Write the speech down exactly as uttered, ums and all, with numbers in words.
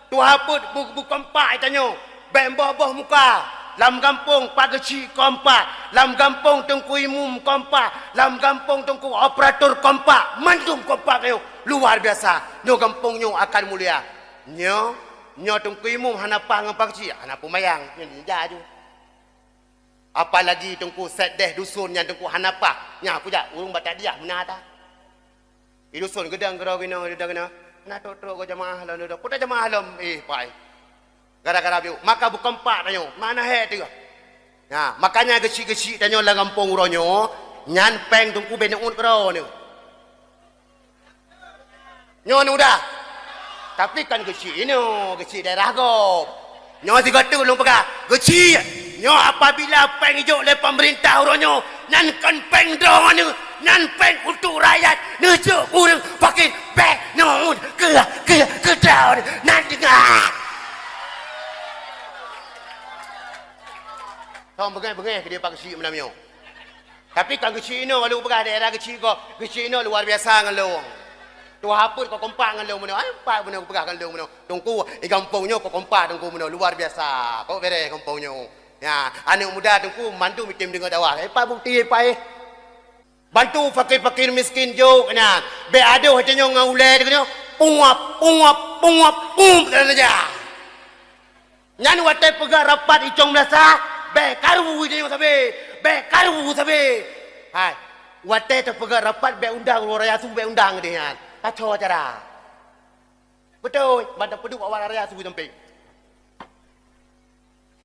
Tuha peuet bu-, beukompak tanyoe, bék boh-boh muka. Lam gampông Pak Geuchik kompak, lam gampông Teungku Imum kompak, lam gampông Teungku Operator kompak, mandum kompak tanyoe. Luar biasa. Nyoe gampông nyoe akan mulia. Nyoe, nyoe Teungku Imum hana paih ngon Pak Geuchik, hana peumayang. Nyoe jijak aju. Apalagi Teungku Sekdes dusun nyan Teungku hana paih. Nyan kujak ureuëng Batadiah meunan that. Di dusun geudong keudroe inoe, geudong inoe. Na trok-trok keu jamaah lom, dudoe. Peue jamaah lom, eh, pai. Gara-gara biu. Maka beukompak tanyoe. Mana hé teuh. Nah, makanya geuchik-geuchik tanyoe lam gampông uroe nyoe, nyan péng Teungku bék neuôt keudroe nyoe. Nyoe neudah. Tapi kan geuchik inoe, geuchik daerah gob. Nyoe sigoe teuk lôn peugah, geuchik. Nyoe apabila péng ijok lé pemerintah uroe nyoe, nyan kon péng droeneuh, nyan péng untuk rakyat. Neujok ureuëng fakir, bék neuôt keu, keu, keu droeneuh. Nan deungoe. Thon beungéh-beungéh keu dia Pak Geuchik meunan nyoe. Tapi kan geuchik inoe, lôn peugah daerah geuchik gob, geuchik inoe luar biasa ngon lôn. Tuha peuet kok kompak ngon lôn meunoe, ai, pat meunoe peugah ngon lôn meunoe. Teungku, di gampông nyoe kok kompak Teungku meunoe, luar biasa. Kok beres gampông nyoe. Ya, aneuëk muda Teungku mandum item deungoe dakwah. Eh, pat bukti, pat, eh. Bantu fakir-fakir miskin jok nyan. Bék adoh tanyoe ngon ulée deungoe nyoe. Punguap, punguap, punguap, punguap saja. Nyan watée peugah rapat icong meunasah, bék karu tanyoe sabe, bék karu sabe. Hai, watée tapeugah rapat bék undang ureuëng raya su, bék undang deh nyan. Taco cara. Beutôi, ban tapeuduek awak raya su sampéng.